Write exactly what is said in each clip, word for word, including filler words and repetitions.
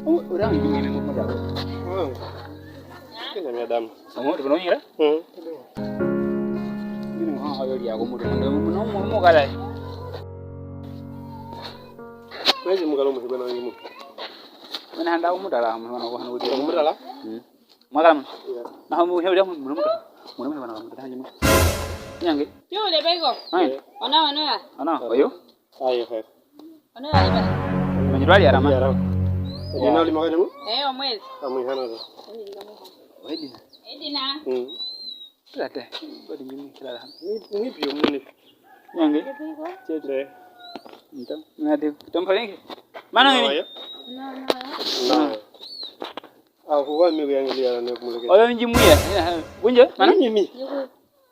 Ora ngi mimi mo mutala. Kina mi Adamu. Omo, tuno nyira? Hmm. Ngini mo ha yo lia ko mutu, mutu, mutu, mutu, mutu, kala. Mwezi mukalo muhibana ngimu. Mwana handa ko mutala, mwana ko hanu. Mutala? Hmm. Mwakala muno. Iya. Na ho muhebela muno mutala. Muno mutala, muno mutala. Nyange. Yo, le bego. Ai. Ona, ona. Ona, oyo. Ayo, he. Ono yali ba? Manyirwali arama. Arama. Edina oli magana mu? Eh, omwezi. Amwihana zo. Edina. Edina. Mm. Tata. Bodi nyumi kila. Ni, ni pio muni. Nyange. Chete. Nto. Nadi. Tompalenge. Mana ngini? No, no. No. Ah, huwa mi yange liara ne kumuleke. Oyo njimuya. Bunje, mana? Nyimi.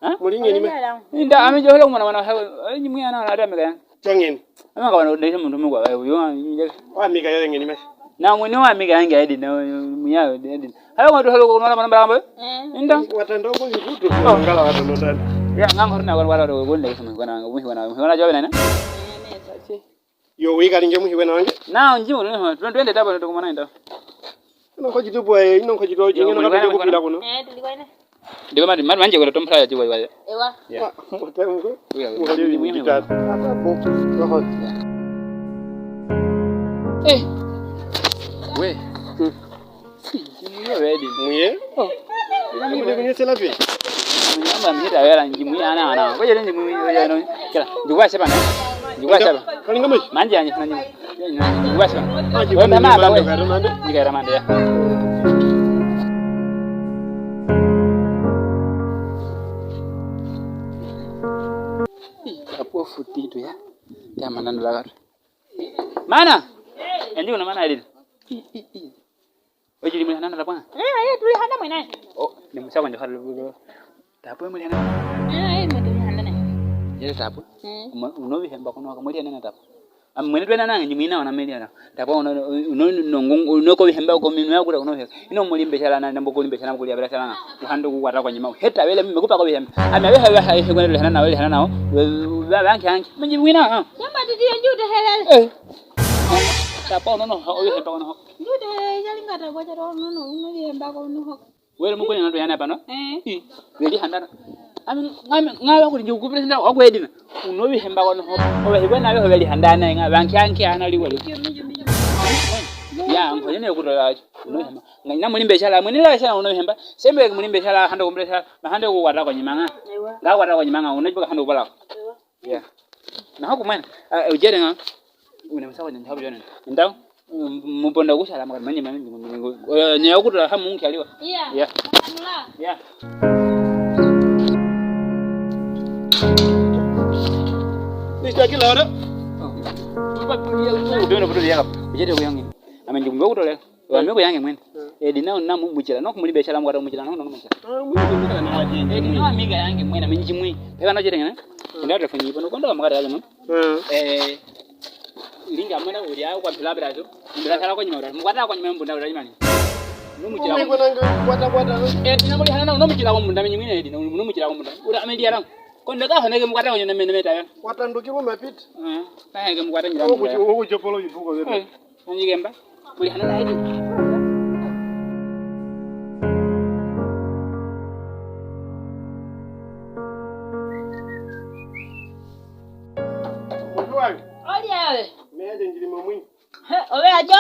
Ha? Muli ngeni me? Inda, ami joholo mwana mwana hawe. Ai, nyi mwiya na ada mega yang. Changeni. Ama kawana udesha muntu mugwa, ai, uyo, nje. Wa mika yo ngeni me? Na mwene wa mika yange aidi, na mwiya aidi. Hawe ngatu holo kwa mwana mwana mwana. Eh. Inda. Watando ko yukutu. Oh. Ngala watando tani. Ya, ngango na kwa wala kwa ndesha mwana, mwana, mwana jobe nene. Yo, wikalinge muhiwe nange? Na, njimu, no, no, twende tabo, no, tukumana inda. Ino nkoji tupu, eh, ino nkoji tupu, yo, ino nkoji tupu, kupinda kuno. Eh, tuliko ine. Ndiko mati, mati manje kuna tompala ya chiwa, chiwa. Ewa. Ya. Ah, mutemu ko. Uya, uya. Mukali mimi mimi. Ata bo. Roho. Eh. We. Hmm. Njimuye wedi. Muye? Oh. Ina mimi kunye sela pe. Muye amba mihita wela njimuye ana ana. Kwa jere njimuye wedi ano. Kila. Ndikuwa shepa na. Ndikuwa shepa. Kalinga mwe. Manje anye kuna njimuye. Ndikuwa shepa. Manje. Wewe mama ba we. Ndikaira mande ya. Apo futi tu ya. Ya mana ndula katu. Mana? Endi kuna mana edin. Ojili muli hana na tapwa? Eh, eh, tuli hana mwena. Oh, ni musako nje hali bulo. Tapwa muli hana. Eh, eh, mwe tuli hana na. Yele tapwa. Mm. Uno bihemba kuno ka muli hana na tapwa. Ami mwene twena nange ni mwina ona meli ana. Tapwa uno, uno, uno, uno ko bihemba ko minu ya kula uno he. Ino muli mbeshala na, nambo kuli mbeshala, kuli abela shala na. Kuhando kukwata kwa nyima. Heta wele mimi kupa ko bihemba. Ami awe hawe hawe kwenda hana na wele hana na. Ba banki anki. Mimi mwina. Yamba titi yo njude helele. Eh. Tapwa uno no, uyo hemba uno. Njude yali ngata kwa charo uno no, uno bihemba ko uno ho. Wele mukoni na tuyana pano. Eh. I, weli handana. Ami, ngami, ngawa kuli nje kupira sinda wa kwedina. Uno bihemba ko uno ho. Oba hibana yo weli handana nga banki anki ana liwali. Ya, nko yene kutola. Uno bihemba. Ngina muli mbeshala, mwini la shala uno bihemba. Sembe muli mbeshala hando kumbeshala. Na hando kukwata kwa nyima nga. Ewa. Nga kwata kwa nyima nga, uno jibuka hando kubala. Ewa. Ya. Na haku mwene, ah, ujere nga. Une musako nje habu jone. Ndao. Muponda kushala makati manye manye. Eh, nye okutola hamu nki aliwa. Iya. Ya. Makanula. Ya. Mister Kilora. Oh. Papa, ya, ya, ujere kuyange. Amenje kumbe kutola. Wami kuyange mwene. Mm. Edi na, na mu-, muchila. No kumuli beshala mukwata muchila. No, no, muchila. Ah, muchila, muchila na wajeni. Edi na amiga yange mwene, minji mwi. Peba no jere ngene. Mm. Enda telefoni ipo, no kondo makati yale mwene. Mm. Eh, linga mwene uli ayo kwa mpila bela so. Mbela shala kwa nyima, mukwata kwa nyima mbunda ula nyimani. No muchila. Uli kwa nanga kwata, kwata, no? Edi na muli hana na, no muchila kwa mbunda, minji mwene edi na, no muchila kwa mbunda. Ula amendi yala. Kondo ka hone ke mukwata kwa nyima, mene meta ya. Kwata ndoki kwa mapit. Eh, ka heke mukwata nyima. Oku, oku jopolo yutuko bebe. Eh. Nani kemba? Muli hana na edi. Muntu wange. Oli awe. Meje njili momwi. He, owe ajo?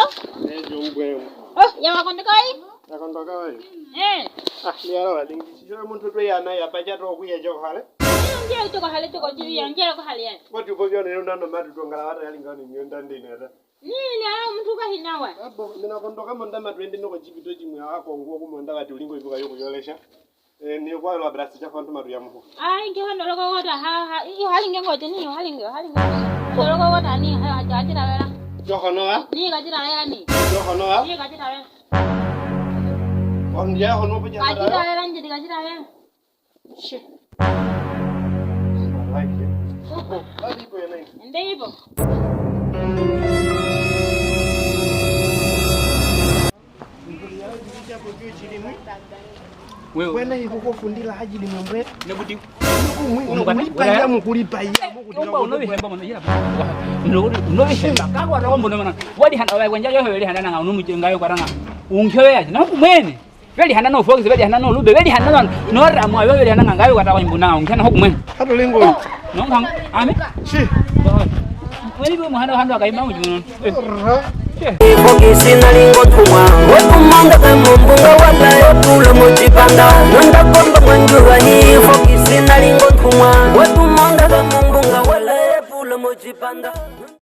Meje mbwe. Oh, ya wakondoka yi? Yakondoka yi. Eh. Ah, ni ala walingi. Sio muntu twe yana ya pacha to kuye jo hale. Eh, nje to hale to ko jili ya, nje ko hale ya. Watu ko jone nando matu tongala wata yalinga ni nyonda ndine ata. Nini, ala omuntu kahina wa? Abo, mina kondoka monda matwende noko jipito jimwe ako nguo kumonda kati ulingo ibuka yoko yolesha. Eh, ni kwa lo abrasi cha fantu matu ya muhu. Ai, nge wando loko kota, ha, ha, i, i, halinge ngote ni, halinge, halinge. Wando loko kota ni, ha, ha, ha, jira wela. Joko no wa? Ni kajira wela ni. Joko no wa? Ni kajira wela. Ondia hono puja. Kajira wela, nje kajira wela. Shit. I like it. Oho, babi ipo ya nani? Nde ipo. Wewe. Kwena ikuko fundila hajili mumbre. Nebuti. Nuku mwi, nuku mwi paya, mukuli paya. Omba uno bihemba mono, ira. Uno, uno bihemba. Ka kwatwa ko mbuno mana. Wadi handa, wa kwenja yo wadi handa nanga, uno muche ngayo kwaranga. Unkyo ya, na kumwene. Wadi handa no fox, wadi handa no lube, wadi handa no, no ramo, wadi handa ngayo kwatwa ko mbuna, unkyo na ho kumwene. Hata lingo. No nkang, ami? Si. Wadi bo handa handa kaima ujuno. Ifo kisi nalingo ntumwa, wetu monda ka mumbunga wala epulo mu chipanda. Nonda komba mwanjurani, ifo kisi nalingo ntumwa, wetu monda ka mumbunga wala epulo mu chipanda.